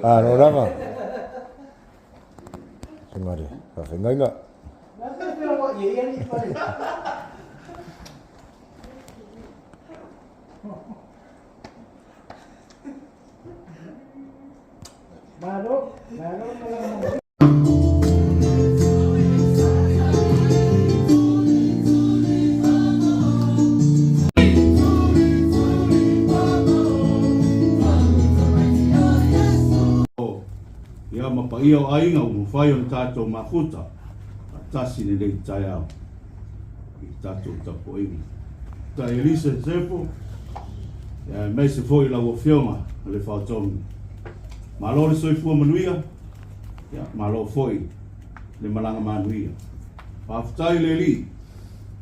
Alo lava. Suga le faafeagaiga. Ia ma paia o aiga ua mafai ona tatou mafuta faatasi i lenei taeao i le tatou tapuaiga. Ta Elisa Sefo, aemaise foi lau Afioga le Faotogi. Malo le soifua manuia, ia malo foi le malaga manuia. Faafetai le Alii,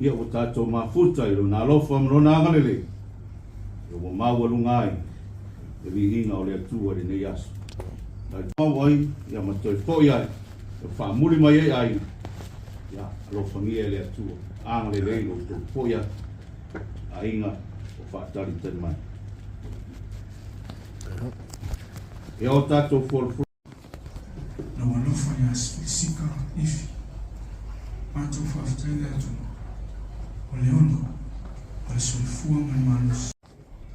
ia ua tatou mafuta i Lona alofa ma Lona agalelei, ia ua maualuga ai le viiga o le Atua i lenei aso. Mau ai, ia ma toe foi ai, ia faamuli mai ai aiga, ia alofagia e le Atua, agalelei lo outou foi atu, aiga o faatalitali mai. Ia o tatou folafolaga. Lau alofa ia Sika Ifi. Matou faafetai le Atua o le ola, o le soifua ma le malosi.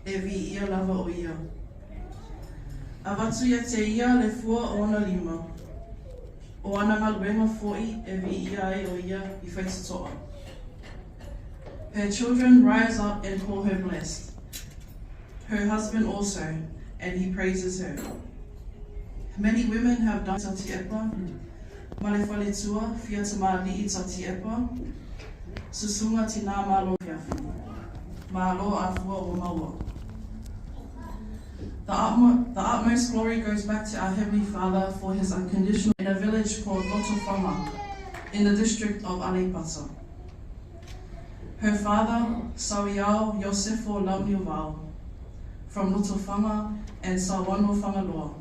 E viia lava o ia. Avatu ia te ia le fua o ona lima, o ana galuega foi e viia ai o ia i faitotoa. Her children rise up and call her blessed, her husband also, and he praises her. Many women have done Tatiepa, ma le faletua, fia tamalii Tatiepa, susuga tinā malo fiafi. Malo afua ua maua. The, the utmost glory goes back to our Heavenly Father for His unconditional in a village called Lotofanga in the district of Aleipata. Her father, Sawiao Iosefo Launiuvao, from Lotofaga and Sauano Fagaloa,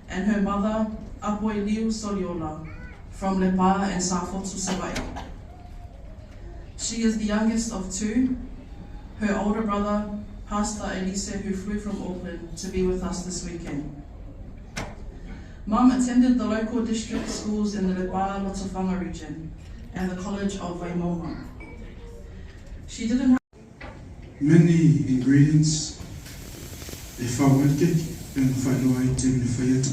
and her mother, Apoiliu Soliola, from Lepa and Safotu Savaii. She is the youngest of two. Her older brother, Pastor Elise, who flew from Auckland to be with us this weekend. Mum attended the local district schools in the Lepa Lotofaga region and the College of Vaimauga. She didn't have Many ingredients e whao ai le keki e ona whainoa ai te mine whai atu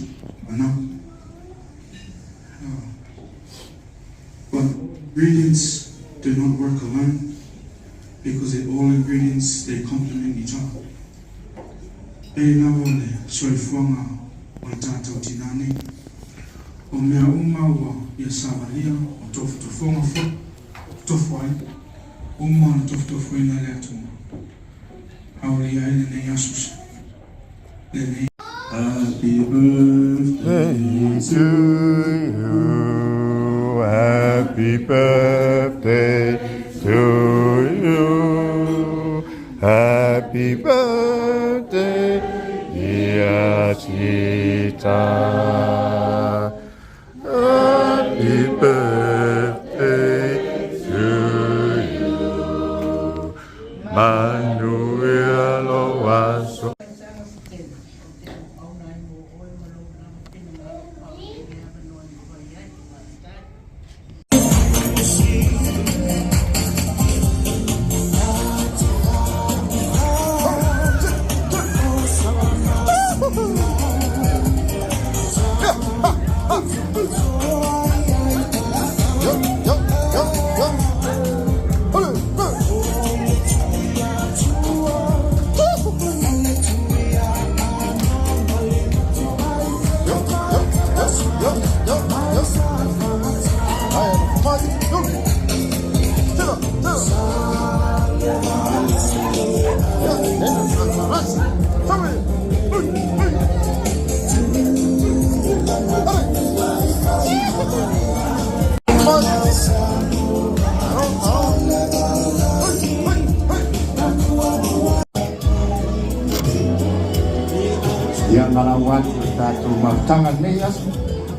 ana. But ingredients do not work alone because they all ingredients they complement each other. Pei lava le soifuaga o le tātou tinā nei. O mea uma ua ia savalia o tofotofoga foi, tofo ai, uma ona tofotofoina e le Atua. Aulia ai lenei aso lenei. Happy birthday to you. Happy birthday to you. Happy birthday, dear Tita. Happy birthday to you. Manuia Loaso. Ia malau atu le tatou mafutaga lenei aso,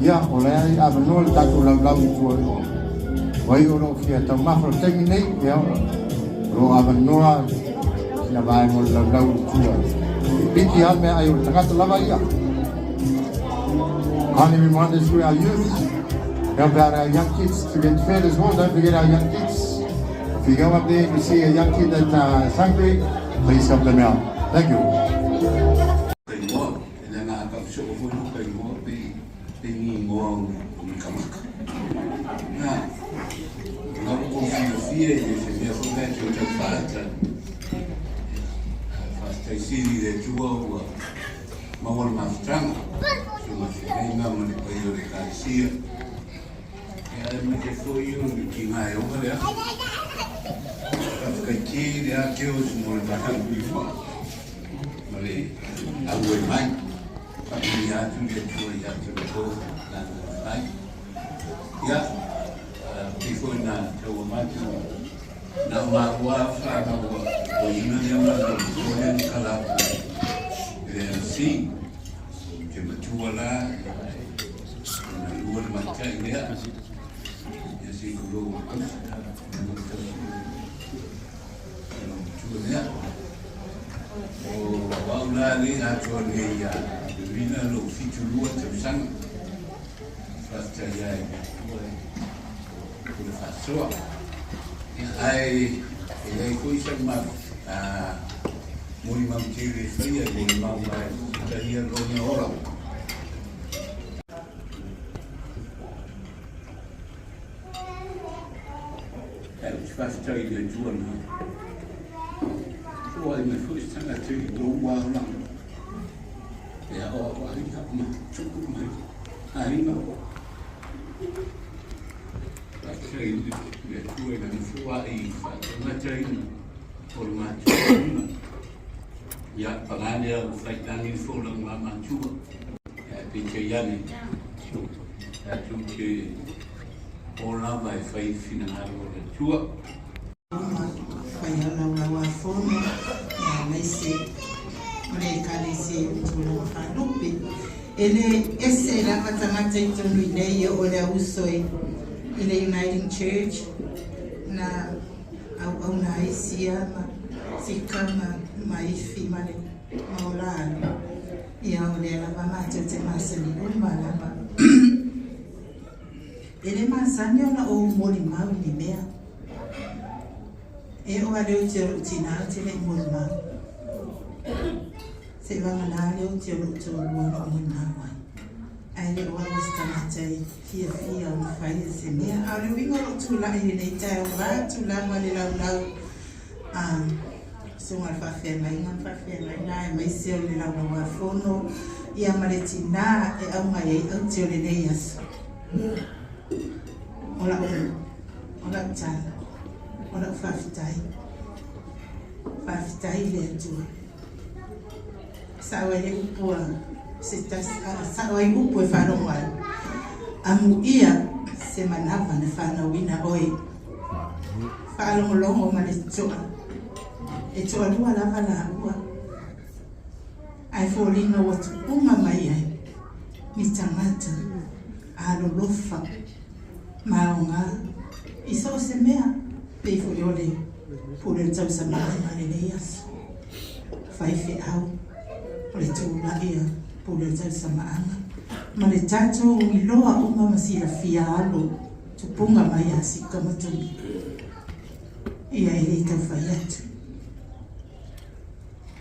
ia o lea e avanoa le tatou laulau i tua i o. O ai o lo o fia taumafa le taimi nei, ia o lo o avanoa sina vaega o le laulau i tua. E piki lava le meaai o le tagata lava ia. Kindly reminders to our youth, help out our young kids to get fed as well. Don't forget our young kids. If you go up there and you see a young kid that is hungry, please help them out. Thank you. Ka igoa, e leaga a kau soo foi no ka igoa pe pe ni igoa o ni kamaka. Na, o lau ko filofia e le se mea foi lea tau tau faata. Faafetai sili i le Atua ua maua le mafutaga, susuga feagaiga ma le paia o le Ekalesia. Ia aemaise foi o le tiga e ova le aso. Faafetai tele lava George mo le valaau i faa ma le auai mai. Faamanuia atu le Atua ia te outou lana fai. Ia, pei foi na taua matu na o maua a whanau ua ina lea matou matua lea na kala atu i le MC. Te matua la, ona lua le matai lea. Ia se i lou o tausi, lou tausi lou matua lea. O au la le atoa nei ia Rina lou 72 tausaga. Faafetai ai i le Atua i le faasoa. Ae e leai foi sau molimau tele e faia e molimau mai taia lona ola. Ae ou te faafetai i le Atua na foai mai foi se tagata i lou aolaga e aoao ai ma tupu mai aiga. Faafetai i le Atua i lana foai i faatagataina o le matuaina. Ia, paga lea ua failagi le folauga a matua. Ae peitai ane, tatou te o lava e fai le finagalo o le Atua. Uma fai au laulauafono aemaise o le Ekalesia i tulaga faalupe. E le ese lava tagata i totonu i nei o le auso i le Uniting Church na auauna ai sia ma sika ma maifi ma le maola alu. Ia o lea lava matou te masani uma lava. E le masani ona ou molimau i ni mea. E oo a le oti o lou tinā ou te le i molimau. Seivagana le oti o lou toalua na ou molimau ai. Ae le o au o se tagata e fiafia ona faia se mea. A o le uiga o lou tulai i lenei taeao vaeatu lava le laulau a Susuga i le Faafeagaiga ma Faafeagaiga aemaise o le Laulauafono ia ma le tinā e aumai ai aute o lenei aso. O lau, o lau tala, o lau faafetai. Faafetai i le Atua. Sao ai le upu a se tasi, sao ai upu e faalogo ai. Amuia se manava na fanauina oe. Faalogologo ma le toa. E toalua lava laua. Ae foliga ua tupuga mai ai ni tagata alolofa ma aoga i so o se mea, pei foi o le pule o le tausamaaga i lenei aso. Faifeau o le tulai a pule o le tausamaaga ma le tatou iloa uma ma silafia alo tupuga mai a Sika ma Tuli. Ia e le tau fai atu.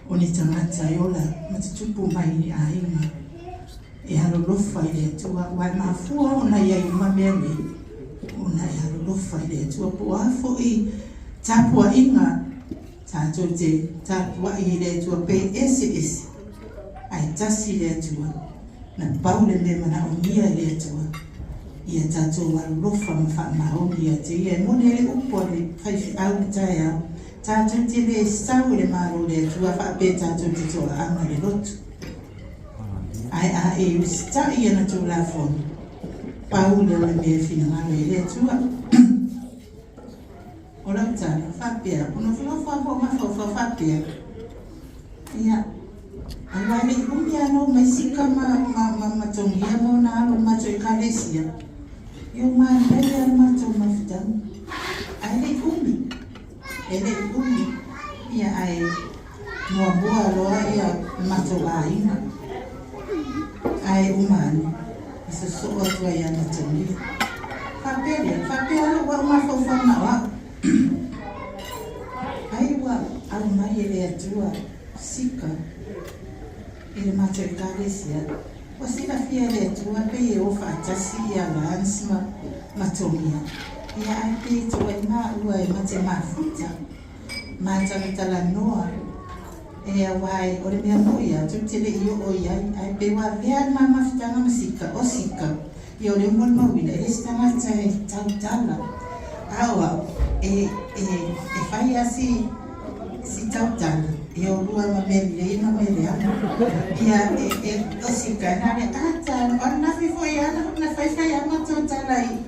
O ni tagata e ola ma tutupu mai i aiga e alolofa i le Atua, aua e mafua ona i ai uma mea nei, ona e alolofa i le Atua. Po o a foi tapuaiga tatou te tapuai i le Atua pe eseese, ae tasi le Atua, na pau le mea manaomia e le Atua, ia tatou alolofa ma faamaoni ia te Ia. E moni ai le upu a le faifeau i le taeao, Tatou te le sau i le Malo o le Atua faapea tatou te toaaga i le lotu. Ae a e usitai i ana Tulafono, pau lea o le mea e finagalo ai le Atua. O lau tala, faapea, o nofonofo lava o mafaufau faapea, ia, aua e le i umi lava na omai sika ma, ma, ma, ma togia ma ona alo i le matou ekalesia, ia o manaia le matou mafutaga. Ae le i umi. E le i umi ia ae muamua loa ia mafaufau na o au. Ai ua aumai e le Atua sika i le matou Ekalesia. Ua silafia e le Atua pei e o faatasi ia Lance ma ma Togia, ia ae pei e tuuai maua e ma te mafuta ma talatalanoa e aua e o le mea moi a tou te le i oo i ai ae pei ua avea le ma mafutaga ma sika o sika ia o le molimauina e le se tagata e tautala a o au e e e fai a si si tautala e o lua ma mea lelei ma mea leaga ia e e o sika na le ata o anafi foi ana na faifai a matou tala i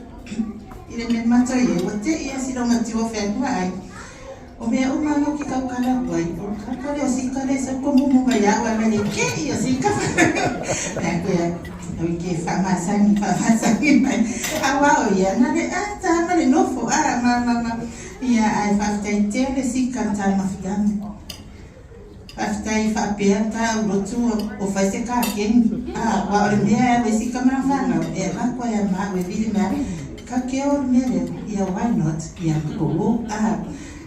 i le mea matou i ai ua te'i a si lomatiua featua ai O mea uma lava ou te tautala atu ai, o le tagata lea o sika lea sau tomumu mai ia au ae mai le ke'i o sika. Fai atu ia, oi ke faamasani, faamasani mai. Aua o ia, na le ata ma le nofo a ma ma ma ia ae faafetai tele sika le taumafataga. Faafetai faapea ta au lotu o fai se kakeni. A, aua o le mea e alu ai sika ma lana fanau, e avatu ai a ma au e vili mai a, ka keo le mea lea, ia why not, ia ma kou o, a,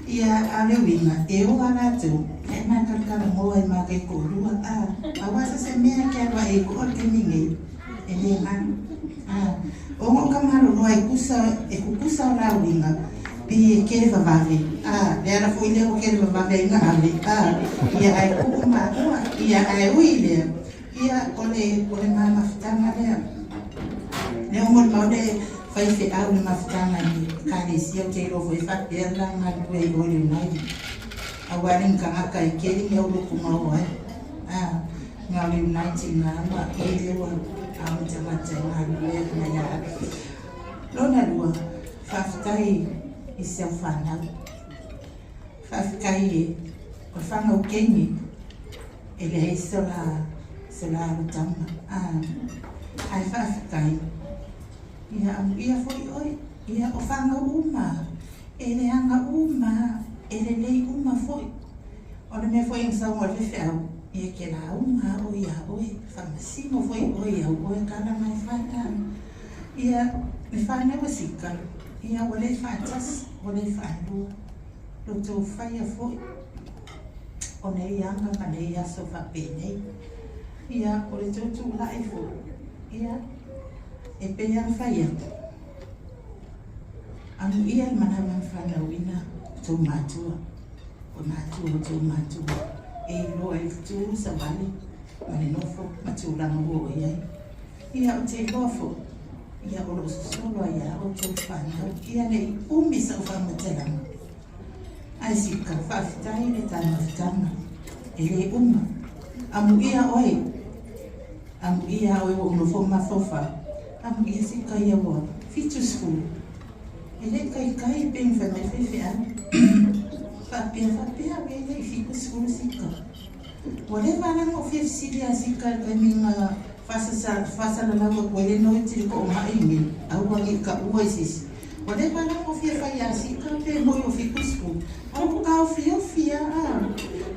ia a o le uiga, e o a latou, e mākalikala moa i ma kaikoolua, a, aua sa se mea ke alu aʻe i koʻu o le taimi nei, e le galo. A, o ngo ka maloloa e kusa, e kukusa o la uiga, pei e kele vavave, a, le ala foi lea ua kele vavave ai na ave, a, ia ae kuu maua, ia ae ui lea, ia o le, o le ma mafutaga lea. Lea ua molimau le faifeau i le mafutaga i le Ekalesia, ou te iloa foi e faapea le la galulue ai oe i le United. Aua le ni tagata e kele mea o lotu maua ai. A, na o le United na ma i lea ua ao ni tagata e galulue atu mai ia ave. Lona lua, faafetai i si au fanau. Faafetai e o le fanau keni e leai se la se la alutaga. A, ae faafetai ia amuia foi oe, ia o fanau uma e leaga uma, e lelei uma foi. O le mea foi na saunoa ai le faifeau, ia e te lauga a oe ia oe, faamasino foi oe i au oe tala ma e fanau. Ia, le fanau a sika, ia ua le faatasi, ua le faalua, lo outou faia foi o nei aga ma nei aso faapenei. Ia, o le tou tulai foi, ia, e pei lava ona fai atu, amuia le manava na fanauina tou matua, o matua o tou matua, e iloa ai le tu savali ma le nofo ma tulaga ua oo i ai. Ia, ou te iloa foi, ia o lo o sosolo ai lava outou fanau, ia ne i umi sau faamatalaga. Ae sika, faafetai le taumafataga, e le uma. Amuia oe, amuia oe ua ou nofo ma mafaufau, amuia sika ia ua 70. E le taitai pe na fai mai le faifeau, faapea, faapea e le i 70 sika. Ua leva la ona ou fia fesili ia Sika i le taimi na faasalalau atu ai le noiti i le toomai nei, aua ne i taua i se isi. Ua leva la ona ou fia fai ia Sika pe moi o 70, a ua taofiofi lava a.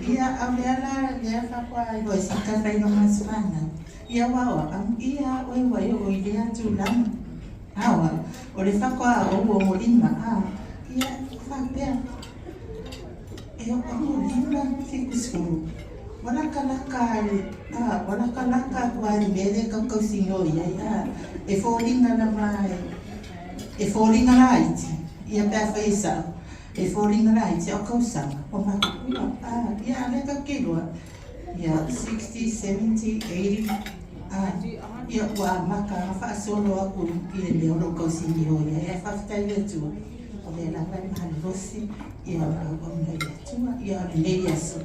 Ia, a o lea la, lea faatoa iloa e Sika e fai lona aso fanau. Ia aua o au, ia oe ua e oo i lea tulaga. A o au, o le faatoa ou 65 a, ia, faapea. E 65, 70, ua lakalaka a, ua lakalaka atu lava i le mea lea e tautausinoa i ai, a, e foliga lava e foliga laiti, ia pe afai e sao, e foliga laiti a o tausaga, ua matutua, a, ia a o lea tatou te iloa, ia 60, 70, 80, a, ia ua amata ona faasolo atu i le mea o lo o tausinioa i ai, ae faafetai i le Atua, o lea lava e malolosi ia o le auauna i le Atua, ia o lenei aso,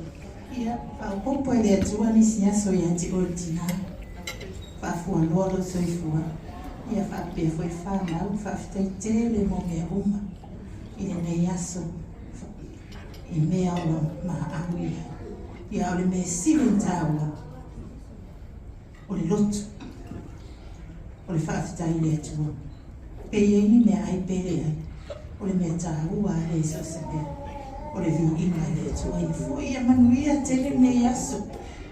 ia faaopoopo e le Atua nisi aso ia te oe le tinā, faafualoa lou soifua, ia faapea foi fanau, faafetai tele mo mea uma i lenei aso. I mea o lo maau ia. Ia o le mea sili ona taua, o le lotu, o le faafetai i le Atua. Pe i ai ni meaai pe leai, o le mea taua lava lea i so o se mea, o le viiga i le Atua. Ia foi ia manuia tele lenei aso,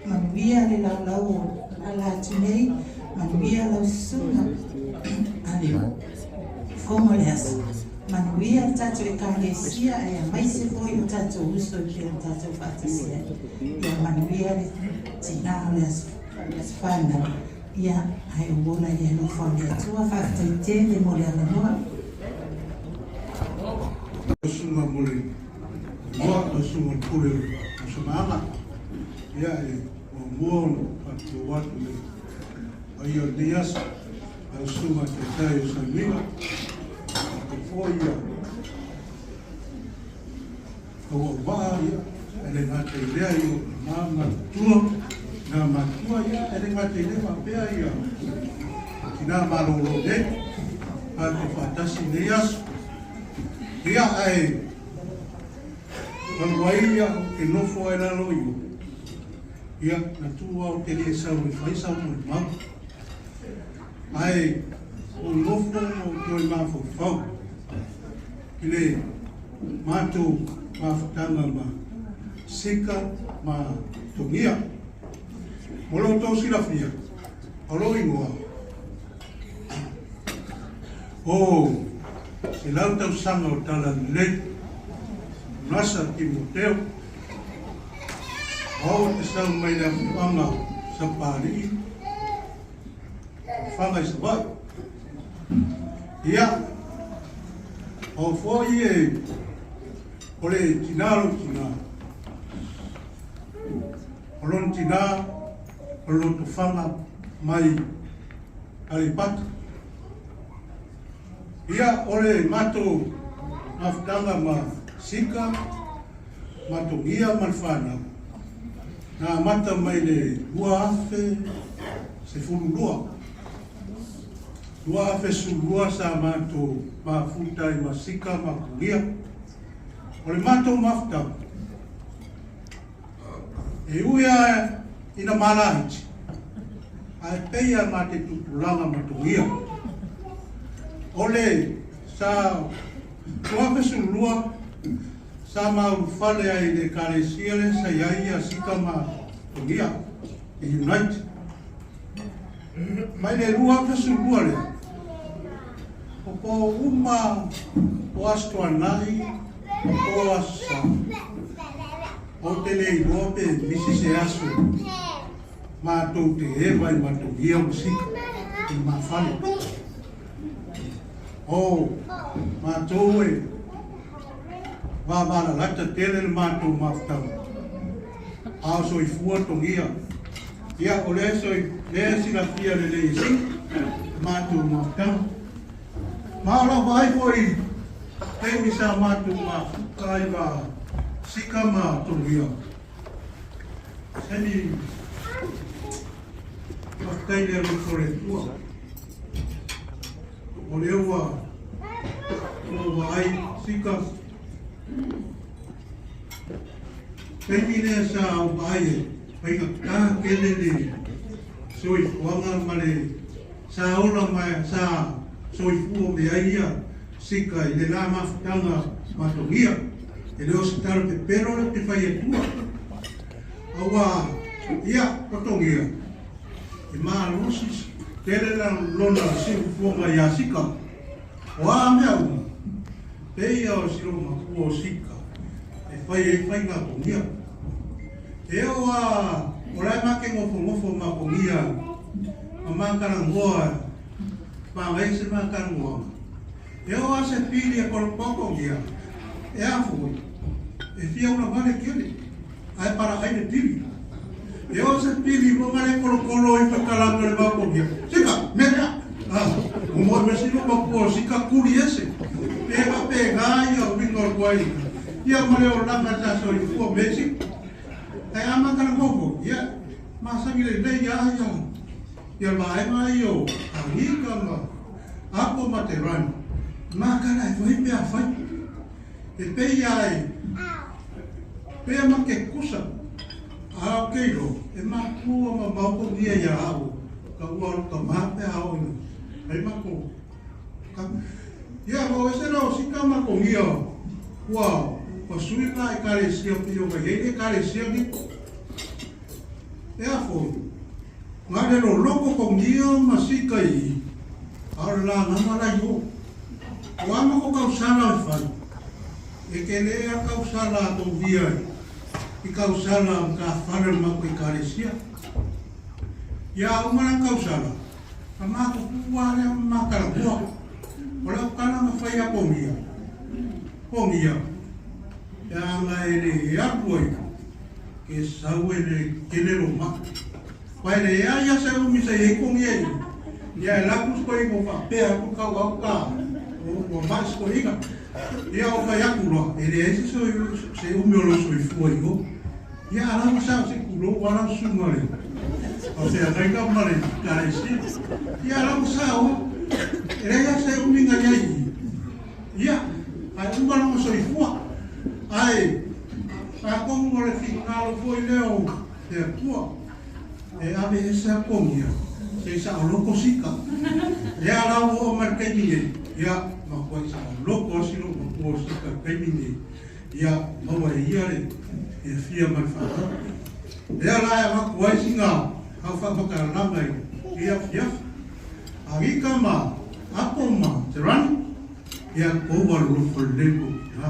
manuia le laulau o ala atu nei, manuia lau susuga a le fono o le aso. Manuia le tatou Ekalesia ae aemaise foi o tatou uso e pei ona tatou faatasi ai. Ia manuia le tina o le aso fanau, ia ae ou ola i le alofa o le Atua. Faafetai tele mo le avanoa. Lau Susuga mo le avanoa, lau Susuga i le Pule o Samaaga. Ia e muamua ona faatulou atu i le paia o lenei aso, lau Susuga i le Taitai o Saimira, faapea foi ia tou auvaa, ia, e le gata i lea i ou tama matutua, tina matutua, ia, e le gata i lea faapea ia tina malolo nei, tatou faatasi i lenei aso. Ia, ae talu ai ia ou te nofo ai lalo i o, ia, na tuu au te le sau e fai sau molimau. Ae ou nofo ma ou toe mafaufau i le matou mafutaga ma Sika ma Togia. Mo lo outou silafia, o lou igoa o 100 tausaga o Talalelei, Nasa Timoteo, o au te sau mai le afioaga o Sapalii, Lefaga i Savaii. Ia, o foi e o le tina lou tina. O lona tina o le lotofaga mai Aleipata. Ia, o le matou mafutaga ma Sika, ma Togia ma le fanau, na amata mai le 2012. 2012 sa matou mafuta ai ma Sika ma Togia. O le matou mafutaga, e ui lava ina malahiti, ae pei lava ma te tupulaga ma Togia. O le sa 2012 sa maulufale ai i le Ekalesia lea sa i ai ia Sika ma Togia, e Unite. Mai le 2012 lea, o po uma o Aso Toanai ma po Aso Sa, ou te le iloa pe misi se aso matou te eva i ma Togia ma Sika i ma fale. O matou e vavalalata tele le matou mafutaga, a o soifua togia. Ia, o lea soi, lea silafia lelei e Sika le matou mafutaga. Ma o lau vaai foi i taimi sa matou mafuta ai ma Sika ma Togia. Seni, faafetai i le alofa o le Atua. O lea ua ua vaai sika taimi lea sa ou vaai ai faigata tele le soifuaga ma le sa ola ma sa soifua me ai ia sika i le la mafutaga matogia. E le o se tala pepelo le te fai atua. Aua ia totogia E malosi tele lona siufuaga iā Sika. O a mea uma, pei ia o si lou makua o Sika e fai ai faiga kogia. E oo a o lae make ngofongofo ma kogia ma makalagoa ma ngai se makalagoaga. E oo a se pili e kolopo kogia, e a foi, e fia ula vale kele. Ae para ai le tili. E o se pili mo ngale kolokolo i whakalanga le mapongia. Sika, meka! Ah, o mo me sino mapo sika kuri ese. Pe va pe ngā ia o winga o kuai. Ia mare o langa sa so i fua mesi. Ai ama kana koko. Ia, masangi le nei ia ia. Ia vaenga i o Angika ma Apo ma te rani. Makana e whai pea whai. E pei ai, pea ma ke kusa, a o ke iro, e makua ma maoko nia ia au, ka ua ro ka maa pea au ina, ai mako, ka, ia o ese rao sika mako ngia, ua, ua sui la e kalesia pio mai, ei le kalesia ni, e a foi, ngā le loloko ko ngia ma sika i, a o le la nganga la i o. O a ma ko tausala o fai. E ke le a tausala a tou via i tausala o ka fale o mako i kalesia. Ia uma la tausala, a mako pua le makala kua. O lau kala ma fai a pongia. Pongia. Ia anga e le e apu ai. Ke sau e le kele lo ma. Pai le ea ia se umi se e kongia i. Ia e laku sko i mo whapea ku kau au ka. O mai sko iga. Ia o whai aku loa. E le ese so se umi o lo soifua i o. Ia ala sa se kulo wala sunga le. O se angai ka male kalesia. Ia ala sa o. E le ia se umi nga ia i. Ia, ai uma lo soifua. Ai, a kongo le fingalo foi leo te atua. E ave e sa kongia. Se sa o loko sika. Ia la o mar kai ni. Ia ma ko sa o loko silo ma ko sika kai ni. Ia maua e ia le e fia mar fa. Ia la e ma ko ai singa au fa ka langa i. Ia fia. Agi ma apo ma te rani. Ia ko wa lo fo le ko. Ya.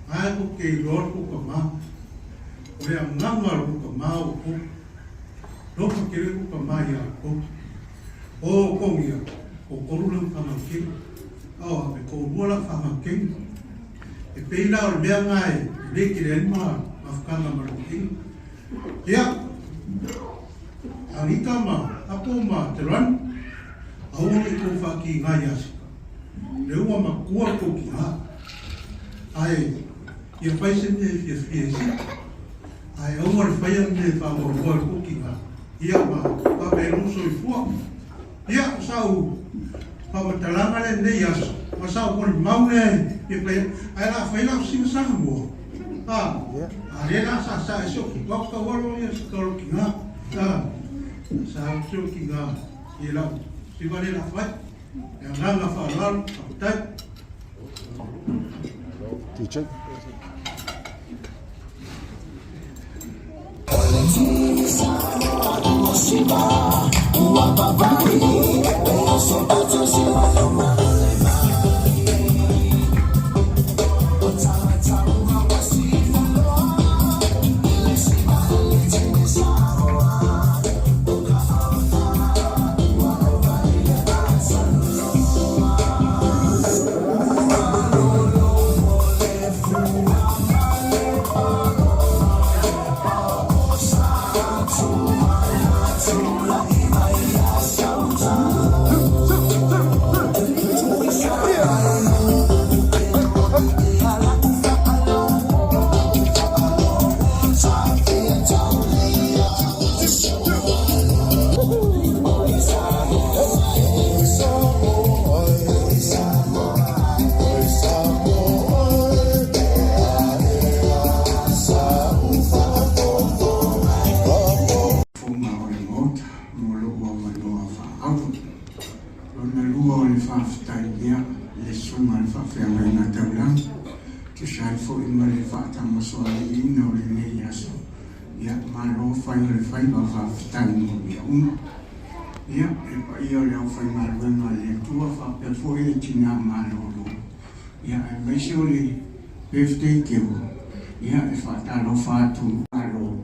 Ai ko ke ro ko ka ma. O ia nganga ro ka ma o ko. Lo fa ke ko ka ma ia ko. O ko ia. O koru le ka ma ke. O a me ko rua la fa ma ke. E peila o le mea ngai le ki le ma afkanga ma lo ke. Ia. Arika ma apo ma te ran. Au le ko fa ki ngai asi. Le ua ma kua ko ki ha. Ai, ia fai se mea e fia fia si. Ai, au le fai a mea e wha mo kua ko ki ha. Ia ma, pa me lo soifua. Ia, sau, pa ma talanga le nei aso. Ma sau ko le mau le, ia fai, ai la fai la si sa mo. Ah, a le la sa sa e so ki ka ka walo ia si ka lo ki ha. Ah, sa so ki nga ia la si va le la fai. Ia nganga fa lalo, tai. Teacher. Fofoga o le Maota mo lou avanoa faaauuro. Lona lua o le faafetai ia le susuga i le faafeagaiga taulagi, tusa ai foi ma le faatamasoaliiina o lenei aso. Ia, malo fai o le faiva, faafetai mo mea uma. Ia, le paia o le aufaigaluega a le Atua faapea foi le tinā malōlō. Ia, aemaise o le birthday girl, ia, e faatalofa atu malo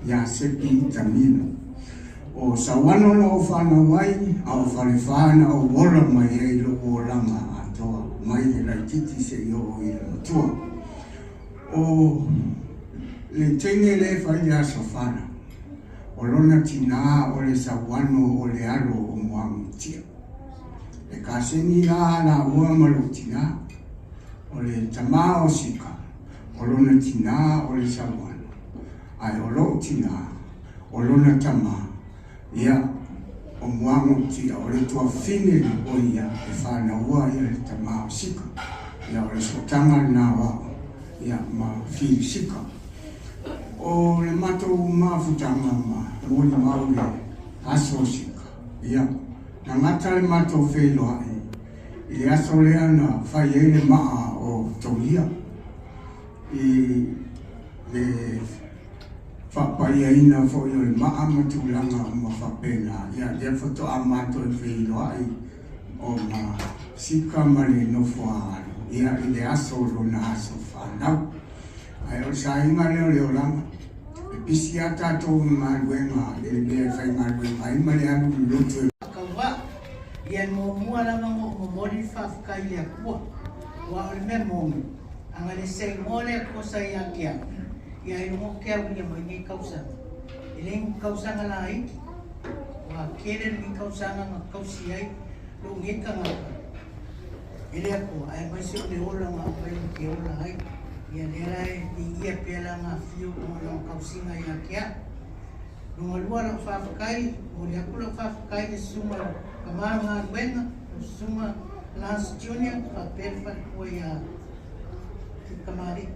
ia Sepi Tamino. O Sauano na ou fanau ai, a o Falefa na ou ola mai ai lou olaga atoa, mai le laitiiti seia oo i le matua. O le teine lea e fai le aso fala, o lona tinā o le Sauano o le alo o Muagututia. E kaseni la laua ma lou tinā, o le tamā o Sika, o lona tinā o le Sauano, ae o lou tinā, o lona tamā, ia, o Muagututia, o le tuafine o ia e fanaua ia le tamā o Sika. Ia, o le sootaga lenā o a'u, ia, ma Filisika. O le matou mafutaga ma molimau le aso o Sika, ia, na gata le matou feiloai i le aso lea na fai ai le maa o Togia i le faapaiaina foi o le maa ma tulaga uma faapena. Ia, lea faatoa matou feiloai. o Masika ma le nofo a alo ia i le aso o lona aso fanau. Ae o le saina lea o le olaga. E pisi a tatou i galuega i le mea e faigaluega ai ma le alu loloto e Kaua, ia e muamua lava ona ou momoli le faafetai i le Atua, aua o le mea moni, a na le seinoa le Atua sa ia te au, ia ailoga ou te aulia mai nei tausaga. E le ni tausaga laiti, ua tele lenei tausaga na tausi ai lou nei tagata e le Atua, aemaise o le ola na aumai ou te ola ai. Ia lea la e viia pea lana afio ma lana tausiga ia te au. Lona lua lau faafetai, momoli atu lau faafetai i le susuga i le tama o le galuega, lau susuga Lance Junior faapea le faletua ia Kamali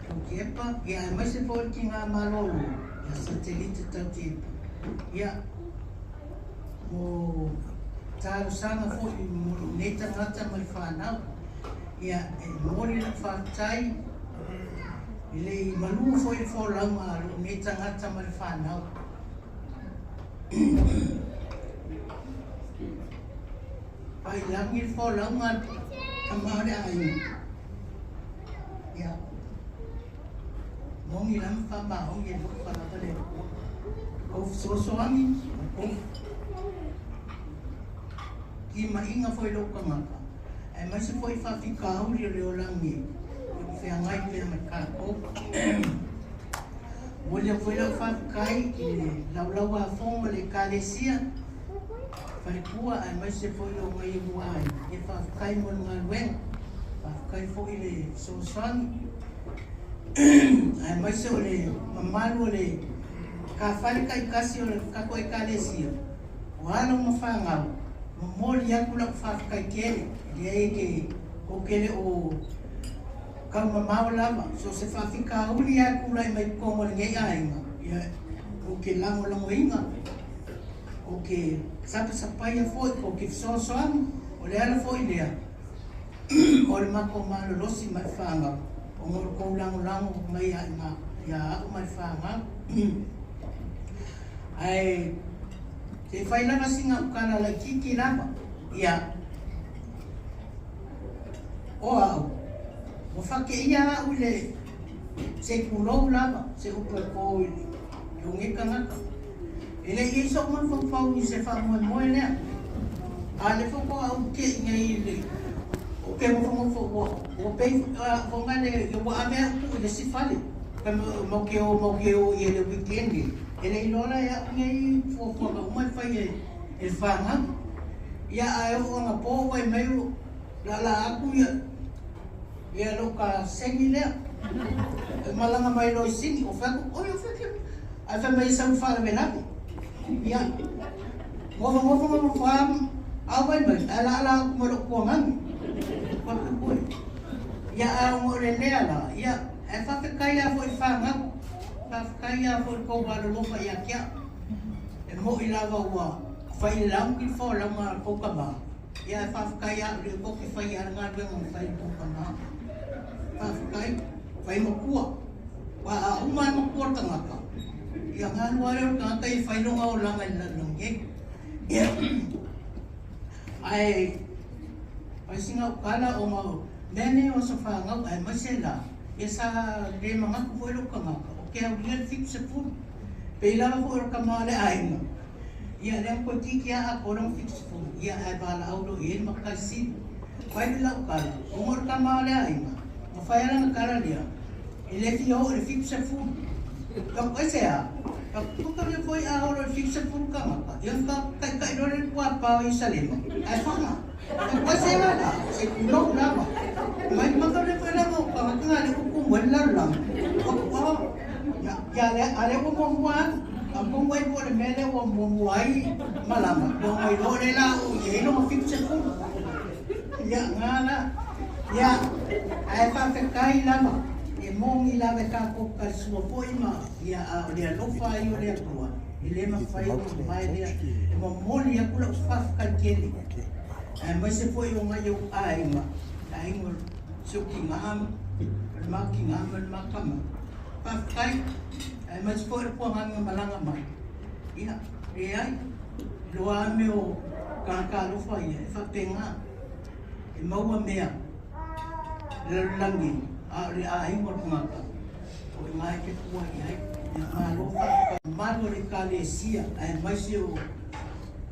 Tautiepa, ia aemaise foi le tina malolo ia Satelite Tautiepa. Ia, mo talosaga foi mo lou nei tagata ma le fanau, ia e momoli lau faafetai e le i malū foi le folauga a lou nei tagata ma le fanau. Pailagi le folauga a le tama o le aiga. Ia, moni la ma faamaoni e lofa lava le Atua. Kou fesoasoani, o kou timaiga foi i lou tagata, aemaise foi faafitauli o le olagi o lo o feagai pea ma tatou. Momoli atu foi lau faafetai i le laulauafono a le Ekalesia Faletua aemaise foi o nai ou aiga. Ia faafetai mo le galuega, faafetai foi i le fesoasoani aemaise o le mamalu o le tafale taitasi o le tatou Ekalesia, o alo ma fanau, momoli atu lau faafetai tele. E leai e te ou te le o taumamao lava, so o se faafitauli lava e tulai mai totonu o lenei aiga, ia ou te lagolagoina, ou te sapasapaia foi, ou te fesoasoani. O le ala foi lea o le matou malolosi ma le fanau, ona o le tou lagolago mai ia au ma le fanau. Ae se i fai lava sina tala laitiiti lava, ia, o au, ua fakeia au i le se tulou lava, se upu e po i lou nei tagata. E le i i ai so'u mafaufau i se faamoemoe lea, a o lea foi ua ou te'i nei i le ou te nofonofo ua ua pei foi lale ua ave au tuu i le isi fale matou te o matou te o i ai i le weekend e le iloa la e a'u nei fuafuaga uma e fai e le fanau. Ia ae oo anapo ua fai mai laalaa atu ia ia lou kasegi lea e malaga mai loa i Sini. Ou fai atu, oi, o fea ke ae fai mai e sau i le faalavelave. Ia, nofonofo nofonofo lava auai mai, ae laalaa atu ma lou tuagagi. Faapepe. Ia, ae ona o le lea la, ia, ae faafetai lava foi i le fanau, faafetai lava foi i le tou alolofa ia te au. E mo'i lava ua fai i le laugi le folauga a le tou tama. Ia ae faafetai a o lea tou te faia le galuega na fai e tou tama. Faafetai, fai matua. Aua a uma lava matua le tagata, ia ona alu lava lea o le tagata ia fai lona olaga i le lalolagi nei. Ia, ae fai sina au tala ona o mea nei o aso fanau aemaise la, ia sa le manatu foi lou tagata ou te aulia le 70. Pei lava foi o le tama o le aiga, Ia lea na toeitiiti lava atoa lona 70, ia ae valaau loa i ai le matai sili. Fai le lau tala, ona o le tama o le aiga, na fai lava lana tala lea, e le fia oo i le 70. Ka ku ese a, ka puta mea foi a olo i le 70 tagata, ia ona taitai loa lea i le kuapa o Ierusalema, ae faga. Ka ku ese la la, se tulou lava. Mai maka mea foi lava o tagata na lea ua tumu ai le lalolagi. Ka ku a, Ia, a lea ua muamua atu. Atonu ai po o le mea lea ua muamua ai malama, ua ona iloa lea la o i ai lona 70. Ia, na la. Ia, ae faafetai lava, e moni lava e tatou talisua foi ma, ia, a o le alofa ai o le Atua, e le mafai ona mavae lea. E momoli atu lau faafetai tele, aemaise foi o nai ou aiga, le aiga o si ou tina, o le ma tina ma le ma tama. Faafetai, aemaise foi le puagagi na malaga mai. Ia, leai, iloa lava mea o Tagata alofa ia, e faapena, e maua mea i le lalolagi, a o le aiga o le tagata, o i ina e te tua i ai. Ia malo faafetai. Mamalu o le Ekalesia, aemaise o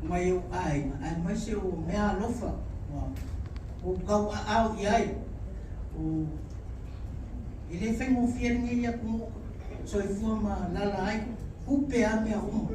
nai ou aiga, aemaise o mea alofa ua ou tauaao i ai. O, e le faigofie lenei atunuu, soifua ma alaala ai, tupe lava mea uma.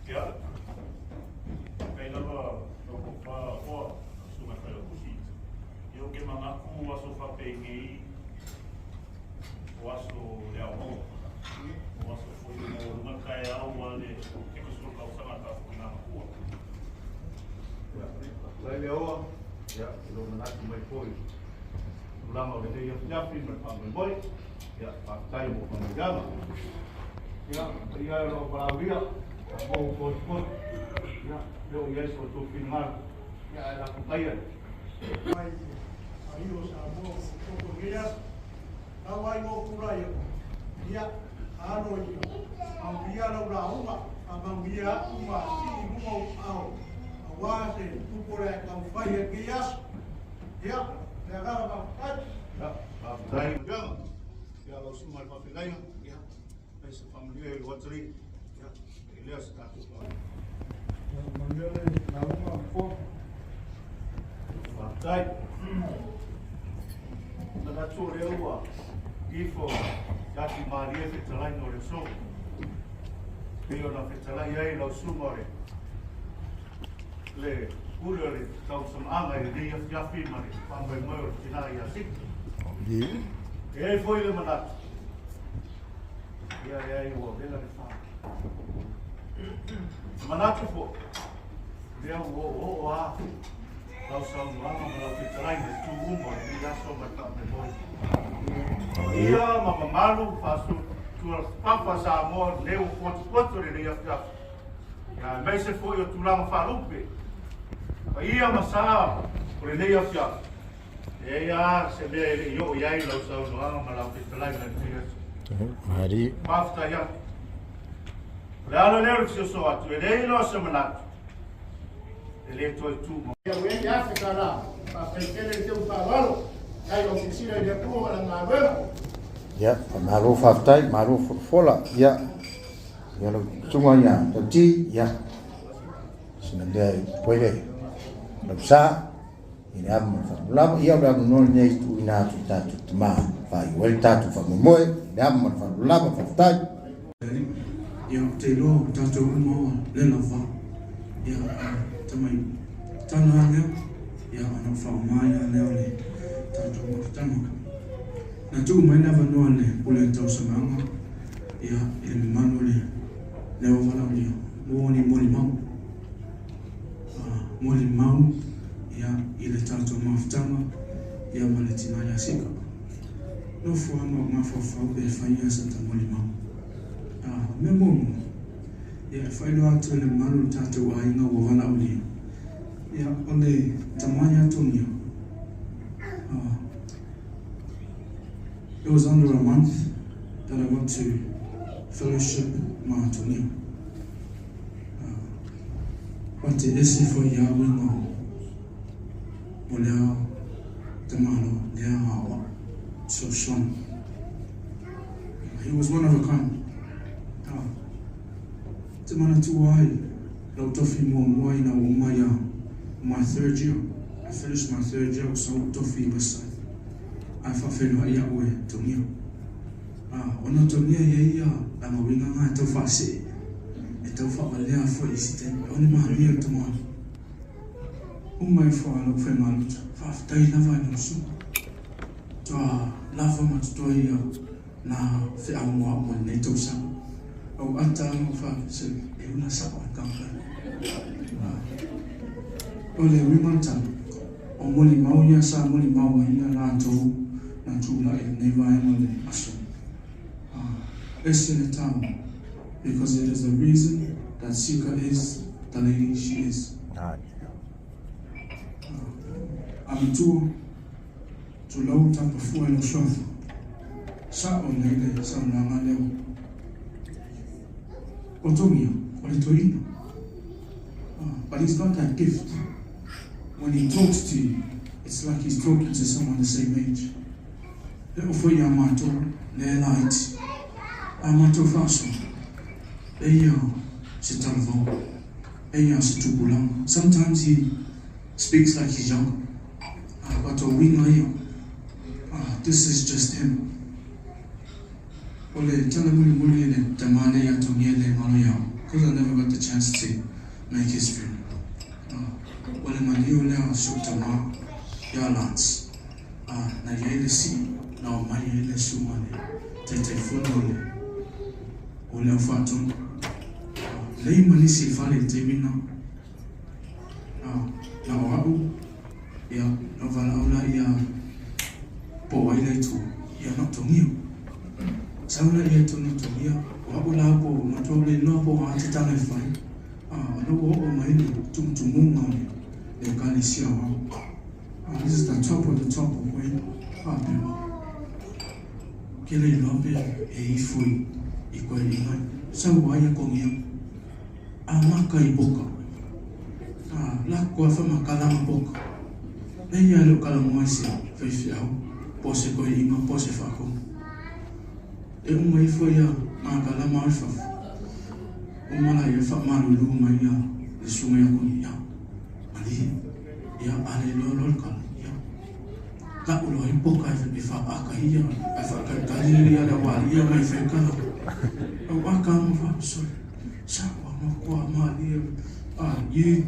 Ia, kai lava lau tofa oa, lau susuga i Failautusi, ia ou te manatu o aso faapenei o aso le aoaoga, o aso foi o maualuga le taeao a le 70 tausaga a le tatou tina matua. Ia, faafetai le oa, ia, i lou manatu mai foi i tulaga o lenei afiafi ma le faamoemoe. Ia, faafetai mo faamanuiaga. Ia, paia e o lau valaaulia, a mo potopoto. Ia, e oo i ai so outou finagalo, ia ae lafo maia. Mai ai o Samoa o koko i lenei aso. Tau ai lou tulai atu, ia, alo ia, manuia lau lauga, faamanuia atu ma sii i luga ou aao, aua se tupu le taumafai ai lenei aso. Ia, le agaga faafetai. Ia, faafetai Afioga. Ia, lau Susuga i le Faafeagaiga, ia, fai se faamanuia i lou atalii, ia, e lea se tatou pa. Ia, manuia le lauga a Nofoa. Faafetai. Manatu o lea ua ifo laki malie fetalaiga o le aso. Pei ona fetalai ai lau susuga o le le pule o le tausamaaga i lenei afiafi ma le faamoemoe o le tina ia Siki. E i ai foi le manatu, ia e ai ua vela le fā. E manatu foi, lea ua oooo lava lau saunoaga ma lau fetalaiga i itu uma o lenei aso ma le faamoemoe. Ia ma mamalu faa-tuapapa Samoa lea ua potopoto i lenei afiafi. Ia aemaise foi o tulaga faalupe, paia ma sa o lenei afiafi. E leai lava se mea e le i oo i ai lau saunoaga ma lau fetalaiga i lenei aso. Faafetai atu. O le ala lea o le fesoasoa atu, e leai loa se manatu, e le toe tu ma. Ia ua i ai le $1000. Faafetai tele le teu faaaloalo. Faafetai i lou silasila i le Atua ma lana galuega. Ia, malo faafetai, malo folafola. Ia, ia lau susuga ia Tauti, ia, sina mea i poele lau sa, i le ava ma le faaaloalo. Ia, o le avanoa lenei e tuuina atu i tatou tama faaiu ai le tatou faamoemoe, i le ava ma le faaaloalo, faafetai. Ia, ou te iloa o tatou uma ua le lava. Ia, tamai tala lava lea, ia, ona ou faaaoga ai lava lea o le tatou mafutaga. Na tuu mai le avanoa i le pule a Tausamaaga, ia, i le mamalu o le leo valaaulia, mo ni molimau. Molimau, ia, i le tatou mafutaga, ia, ma le tina ia Sika. Nofo lava ma ou mafaufau pe fai ia sa ta molimau. O le mea muamua, ia e faailoa atu e le mamalu o le tatou aiga ua valaaulia, ia o le tama ia Togia, it was under a month that I got to fellowship ma Togia. But e ese foi ia uiga o lea tamaloa, lea aoao, so strong. He was one of a kind. Te manatua ai lau tofi muamua ina ua uma ia my third year. I finished my third year o sau tofi i Westside. Ae faafeiloai au e Togia. Ona Togia ia ia lana uiga na e tau faasee, e tau faavalea foi i si taimi. O le manuia o le tamaoaiga. Uma ifo a lau faigaluta, faafetai lava i lau susuga. Toa lava ma totoe ia na feau mo au mo lenei tausaga. Au ata ma ou faafesili, e una sao ai kampani. O le uiga o le tala, O molimau ia sa molimau ai ia latou na tulai i lenei vaega o le aso. A ese le taua because it is the reason that Sika is the lady she is. A matua, tulou tapafua i lou suafa. Sa'o nei le saunoaga lea ua otogia, o le toeaina. But he's got that gift. When he talks to you, it's like he's talking to someone the same age. E oo foi ia matou lea e laiti, a matou faasoa, eia se talavao, eia se tupulaga. Sometimes he speaks like he's younger. But o uiga ia, this is just him. O le tala mulimuli e le tama nei a Tonia le ngalo ia au, cause I never got the chance to make his funeral. O le maliu lea o si ou tama ia Lance, na i ai le sii na omai ai le susuga le Taitaifono o le o le au faatonu. Lei ma nisi i fale i le taimi na, na o a'u, ia, na valaau la ia po o ai la i tua, ia na o Togia. Sau la ia i totonu o Togia, o a'u la po o matua le iloa po o a te tala e fai, a, ona ua oo mai le tumutumuga o le le ekalesia o a'u. A, this is the top of the top o koe faapea. Ke le iloa pe e ifo i i koe inga, sau ai a Togia. A maka i boka. A lako a whamakalanga boka. E ia leo kalamoa i se faifeau, po o se koeʻiga, po o se faakomo. E uma ifo ia makalama au i fafo. Uma la ia faamalulu mai ia le susuga ia Koni, ia, malie, ia, a le iloa loa le kala, ia, la'u loa ai poka e faaaka ia, ae faakalitali ia le aualii ia mai fai kala. Au aka ma fa, sorry, sa ua makoa malie, ah, you,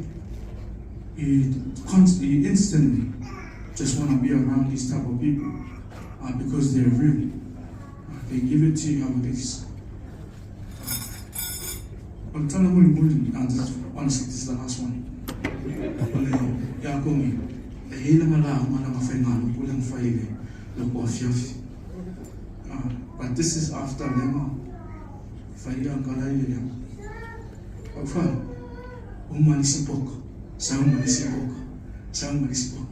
you constantly, you instantly just want to be around these type of people because they're real. They give it to you how it is. O le tala mulimuli, and this, honestly, this is the last one. O le ia kongi, e iai lana lauga lana faigalotu lea na fai i le loko afiafi. But this is after lea na fai ia kala i le lea. Au whai, uma le isi poka, sau ma le isi poka, sau ma le isi poka.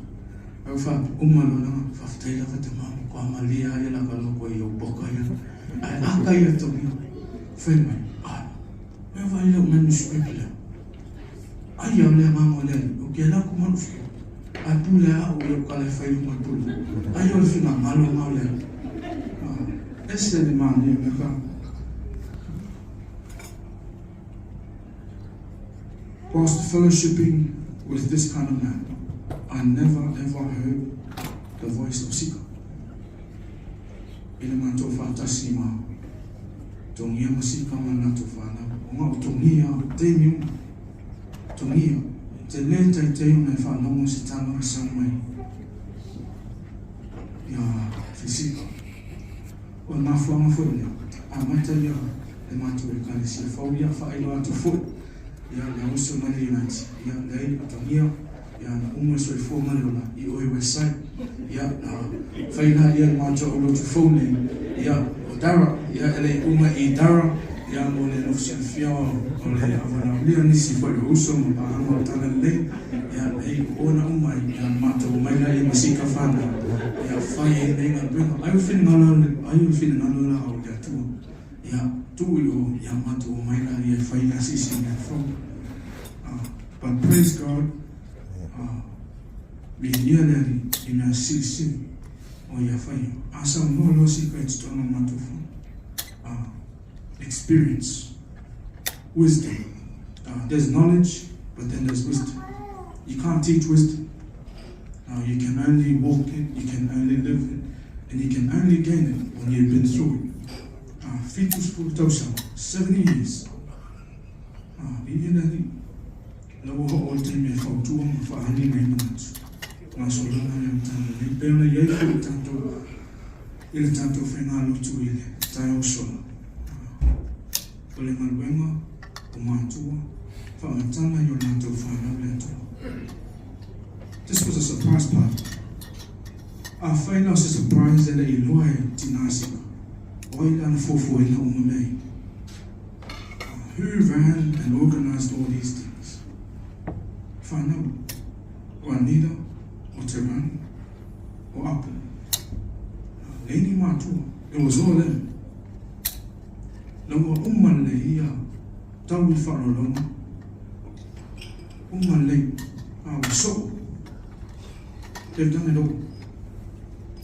Au wha, uma loa lana, faafetai lava te mama, kua malie ai la ka loko i ou poka ia. Ae aka ia tongia, fai mai, ai, mea vai lea o manuscript lea. Ai au le agaga o le Alii, o kēlā ku manuscript, ae pule a au i ou kala e fai luma i pule. Ai o le finagalo nga o le Alii. Ese le manaia mea ka. Whilst fellowshipping with this kind of man, I never ever heard the voice of Sika. I le matou faatasi ma Togia ma Sika ma le latou fanau, o nga o Togia taimi uma. Togia, te le taitei ona e faalogo se tala e sau mai ia Fisika. O le mafuaaga foi lea, amata ia le matou Ekalesia fou ia faailoa atu foi ia le auso mai le Unite, ia leai atagia ia na uma le soifua ma le ola i o i Westside, ia na fai la ia le matou aulotu fou nei, ia o Dara, ia e le i uma i Dara, ia mo le nofo silafia o le avalaolia nisi foi o uso ma paaga o le tala lelei, ia leai o ona uma ia na matou omai la ia ma sika fanau, ia fai ai nei galuega. Ai o finagalo ai o le finagalo la o le Atua, ia tuu i o ia matou omai la ia e fai le asiasi mea fou. But praise God, viia le Alii i mea silisili o ia faia. A saunoa loa sika i totonu o matou fono. Experience, wisdom. There's knowledge, but then there's wisdom. You can't teach wisdom. You can only walk it, you can only live it, and you can only gain it when you've been through it. 70 tausaga, 70 years. I ina ni, la ua oo i le taimi e fautua ma faaali nai manatu. Gasologa lea o tala lelei, pei ona i ai foi tatou i le tatou faigalotu i le taeao sola. O le galuega o matua, faamatala i o latou fanau le Atua. This was a surprise party. Afai la o se surprise e le i iloa e tina Sika, o ai la na fuafuaina uma mea ia? Who ran and organised all these things? Whanau, o Anita, o Te Rani, o Apo. Leai ni matua, it was all them. La ua uma lelei ia tau i faaaloaloga, uma lelei, a ua soo. They've done it all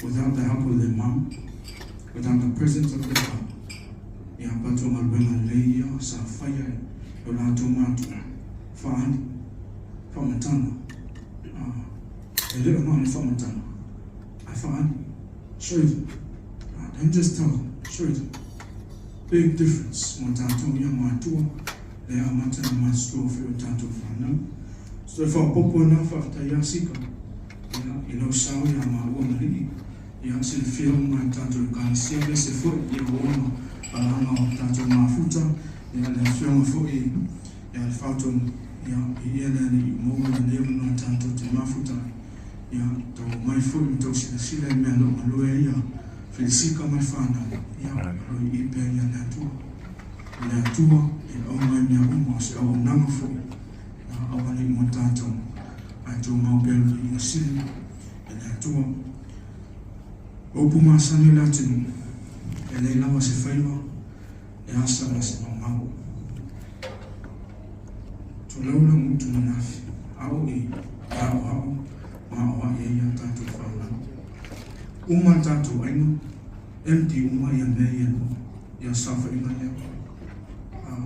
without the help of their mum, without the presence of their father. Ia patua galuega lelei ia sa faia e o latou matua, faali, faamatala, a, e le o na o le faamatala, ae faali, show them, don't just tell them, show them. Big difference mo tatou ia matua, le amata na matutua foi o tatou whanau. So e whaopopo ana whaafetai ia Sika, ia, i lau sao ia maua ma lii, ia silafia uma e tatou ekalesia aemaise foi ia ona palaga o tatou mafuta, ia le afioga foi ia le Fautonu, ia i ia le alii maua lenei avanoa tatou te mafuta ai, ia tau omai foi ma tau silasila i mea lo galue ia Felisika ma le fanau, ia o lo i pea ia le Atua. O le Atua e auga i mea uma o se auaunaga foi, ia aua ne i mo tatou, ae tumau pea le viiga sili e le Atua. O upu masani o le atunuu, e leai lava se faiva e asa ma se maumau. Tulou lau gutu manafi, ao i aoao ma aoai ai a tatou fanau. Uma le tatou aiga, empty uma ia mea ia lua, ia saofaiga lea. A,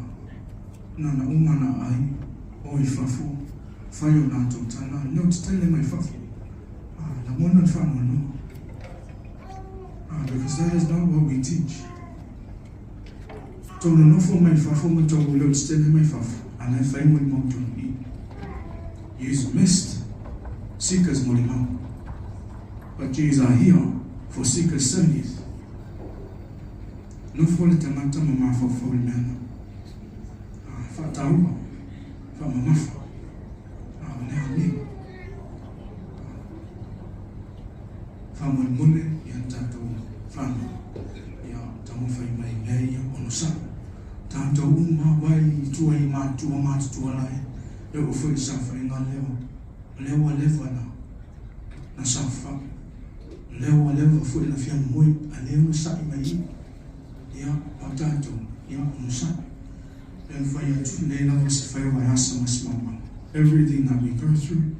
na na uma na ai, o i fafo, fai o latou tala, leo tetele mai fafo. A, lagona le faanoanoa. A, because that is not what we teach. Tou nonofo mai fafo ma tou leo tetele mai fafo, a la e fai molimau tonu i. Yous missed Sika's molimau. But yous are here for Sika's 70th. Nofo le tangata ma mafaufau i le mea na. A, faataua, faamamafa. A, o le a nei. Faamolemole ia tatou whanau ia taumafai mai mea ia onosai. Tatou uma wai i tua i matua matutua lae e oo foi i saofaiga lea o lea ua leva na na saofai. O lea ua leva foi na fia moe a lea ua sa'i mai i ia o tatou ia onosai. E mafai atu nei lava se faiva e asa ma se maumau. Everything that we go through,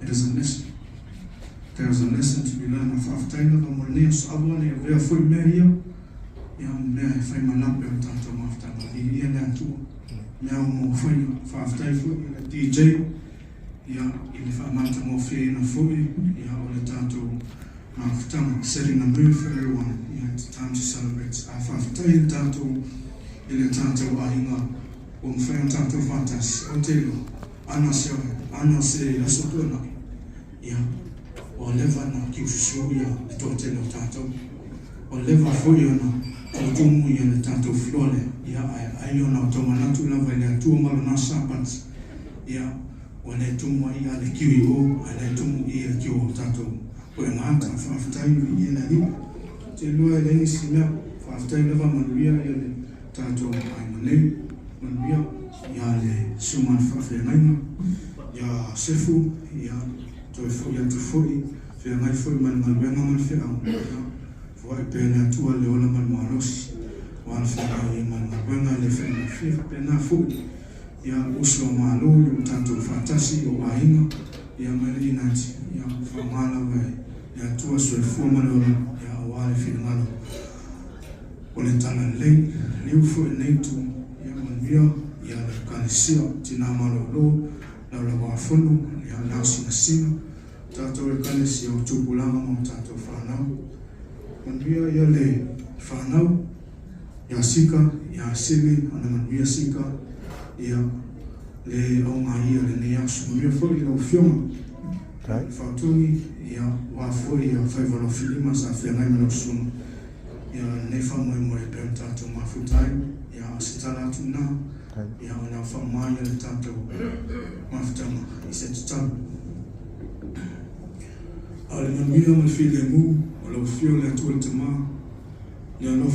it is a lesson. There is a lesson to be learned. A faafetai lava mo lenei aso aua ne i avea foi mea ia, ia ma mea e fai ma lape o le tatou mafutaga. Viia le Atua, mea uma ua faia. Faafetai foi i le DJ, ia, i le faamatagofieina foi, ia, o le tatou mafutaga. Setting the mood for everyone, ia, it's time to celebrate. A faafetai i le tatou, i le tatou aiga ua mafai ona tatou faatasi. Ou te iloa, ana se, ana se aso tuanai, Ia, ua leva ona kiususu ia le toatele o tatou. Ua leva foi ona tutumu ia le tatou floor lea. Ia, ae ai ona o tau manatu lava i le Atua ma Lona Sapati. Ia, ua le tumu ai ia le kiu i o, ae le tumu i le kiu o tatou poʻe gata. Faafetai i le Alii. Te iloa e leai nisi mea. Faafetai lava manuia ia le tatou aiga nei. Manuia ia le susuga i le faafeagaiga ia Sefu, ia toe foi atu foi, feagai foi ma le galuega ma le feau, ia foai pea le Atua le ola ma le malosi, aua le feagai ai ma le galuega e le faigofie. Faapena foi ia uso a Malo i o tatou faatasi, o aiga, ia ma le inati, ia faaaoga lava e le Atua soifua ma le ola, ia aua le finagalo o le Talalelei, liu foi lenei itu, ia manuia ia le Ekalesia, tina malolo, laulauafono, ia laosinasina, tatou Ekalesia o tupulaga ma o tatou fanau. Manuia ia le fanau, ia Sika, ia Sili, ana manuia Sika, ia le auga ia lenei aso. Manuia foi i lau afioga, Faatogi, ia ua foi ia faiva lau filima sa feagai ma lau susuga. Ia lenei faamoemoe e pei ona tatou mafuta ai, ia o se tala atu lena, ia o le a faaaoga ia le tatou mafutaga i se tatalo. Faale manuia ma le filemu o lau Afioga i le Atua le Tama, le alofa.